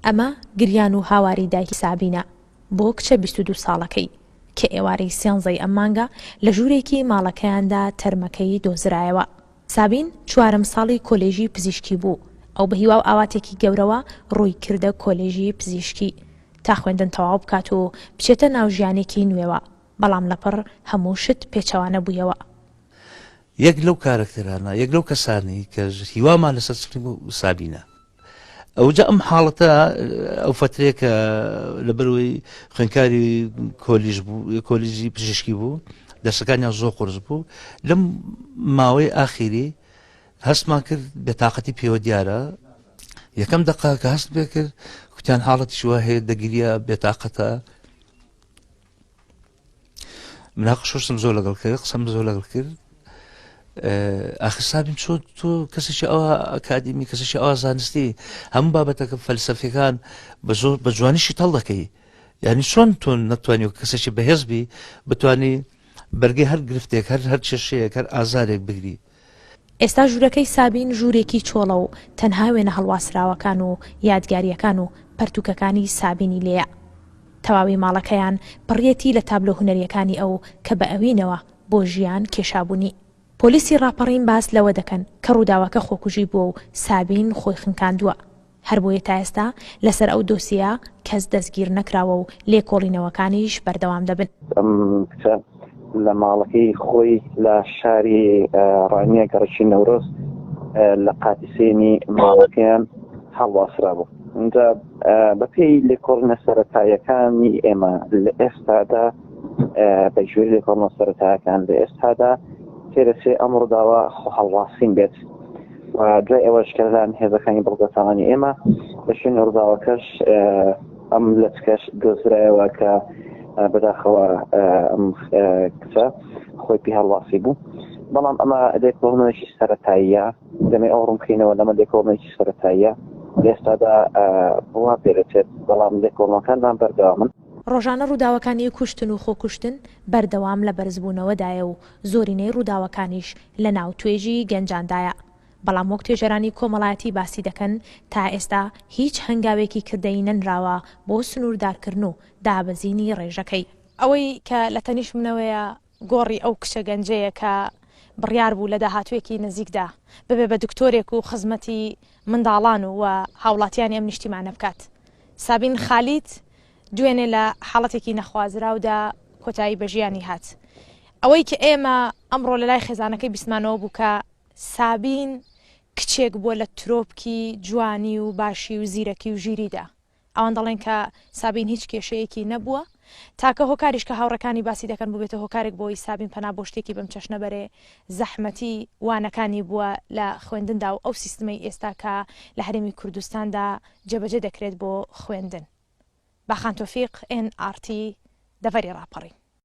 ئەمە گریان و هاواری دایکی سابینە بۆ کچە 22 ساڵەکەی کە ئێوارەی سێنزەی ئەم مانگە لە ژوورێکی ماڵەکەیاندا تەرمەکەی دۆزرایەوە. سابین چوارەم ساڵی کۆلێژی پزیشکی بوو، ئەو بە هیوا و ئاواتێکی گەورەوە ڕووی کردە کۆلێژی پزیشکی تا خوێندن تەواو بکات و بچێتە ناو ژیانێکی نوێوە، بەڵام لەپڕ هەموو شت پێچەوانە بوویەوە. یەک لەو کارەکتەرانە، یەک لەو کەسانەی کە هیوامان لەسەر چڕی بوو سابینە. ئەوجا ئەم حاڵەتە ئەو فەترەیە کە لەبەرەوەی خوێنکاری کۆلیژ بوو کۆلیژی پزیشکی بوو دەرسەکانیان زۆر قورس بوو لەم ماوەی ئاخیری هەستمان کرد بێتاقەتی پێوە دیارە یەکەم دقا کە هەست پێ کرد کوتیان حاڵەتی شوە هەیە دەگریا بێتاقەتە مناقشەشم زۆر لەگەڵ کرد قسەم زۆر لەگەڵ کرد ئاخر سابیم چۆن تۆ کەسێکی ئەوە ئەکادیمی کەسێکی ئەوە زانستی هەموو بابەتەکە فەلسەفیەکان بە زۆر بە جوانیشی تەڵ دەکەی یعنی چۆن تۆ نەتوانی و کەسێکی بەهێز بی بتانی بەرگەی هەر گرفتێک هەر هەر کێشەیەک هەر ئازارێک بگری ئێستا ژوورەکەی سابین ژوورێکی چۆڵە و تەنها وێنە هەڵواسراوەکان و یادگارییەکان و پەرتووکەکانی سابینی لێیە. تەواوی ماڵەکەیان پڕیەتی لە تابلۆ هونەرییەکانی ئەو کە بە ئەوینەوە بۆ ژیان کێشابوونی. پۆلیسی ڕاپەڕین باس لەوە دەکەن کە ڕووداوەکە خۆکوژی بووە و سابین خۆی خنکاندووە. هەربۆیە تا ئێستا لەسەر ئەو دۆسیەیە کەس دەستگیر نەکراوە و لێکۆڵینەوەکانیش بەردەوام دەبن. ئەم کچە لە ماڵەکەی خۆی لە شاری ڕانیە گەڕەکی نەورۆز لە قاتی سێیەمی ماڵەکەیان هەڵواسرابوو. ئینجا بەپێی لێکۆڵینە سەرەتاییەکانی ئێمە لە ئێستادا بە گوێرەی لێکۆڵینە سەرەتایەکان لە ئێستادا پێدەچێ ئەم ڕووداوە خۆهەڵواسین بێت و دوای ئەوەش کە لەلایەن هێزەکانی بەڵگەتاوانی ئێمە لە شوێنی ڕووداوەکەش ئەم لەچکەش دۆزرایەوە کە بەداخەوە ئەم کچە خۆی پێ هەڵواسی بوو بەڵام ئەمە لێکۆڵینەوەیەکی سەرەتاییە دەمێ ئەو ڕوونکەینەوە لەمە لێکۆڵینەوەیەکی سەرەتاییە لە ئێستادا وا پێدەچێت بەڵام لێکۆڵینەوەکانمان بەردەوامن. ڕۆژانە ڕووداوەکانی کوشتن و خۆکوشتن بەردەوام لە بەرزبوونەوەدایە و زۆرینەی ڕووداوەکانیش لە ناو توێژی گەنجاندایە، بەڵام وەک توێژەرانی کۆمەڵایەتی باسی دەکەن تا ئێستا هیچ هەنگاوێکی کردەیی نەنراوە بۆ سنووردارکردن و دابەزینی ڕێژەکەی. ئەوەی کە لە تەنیشت منەوەیە گۆڕی ئەو کچە گەنجەیە کە بڕیار بوو لە داهاتوویەکی نزیکدا ببێ بە دکتۆرێک و خزمەتی منداڵان و هاوڵاتیانی ئەم نیشتیمانە بکات. سابین خالید دوێنێ لە حاڵەتێکی نەخوازراودا کۆتایی بە ژیانی هات. ئەوەی کە ئێمە ئەمڕۆ لە لای خێزانەکەی بیستمانەوە بوو کە سابین کچێک بووە لە ترۆپکی جوانی و باشی و زیرەکی و ژیریدا. ئەوان دەڵێن کە سابین هیچ کێشەیەکی نەبووە، تاکە هۆکاریش کە هاوڕێکانی باسی دەکەن بووبێتە هۆکارێک بۆ ئەوەی سابین پەنا بۆ شتێکی بەم چەشنە بەرێ، زەحمەتی وانەکانی بووە لە خوێندندا و ئەو سیستمەی ئێستا کە لە هەرێمی کوردستاندا جێبەجێ دەکرێت بۆ خوێندن. باخان تۆفیق، ئێن ئاڕ تی، دەڤەری ڕاپەڕین.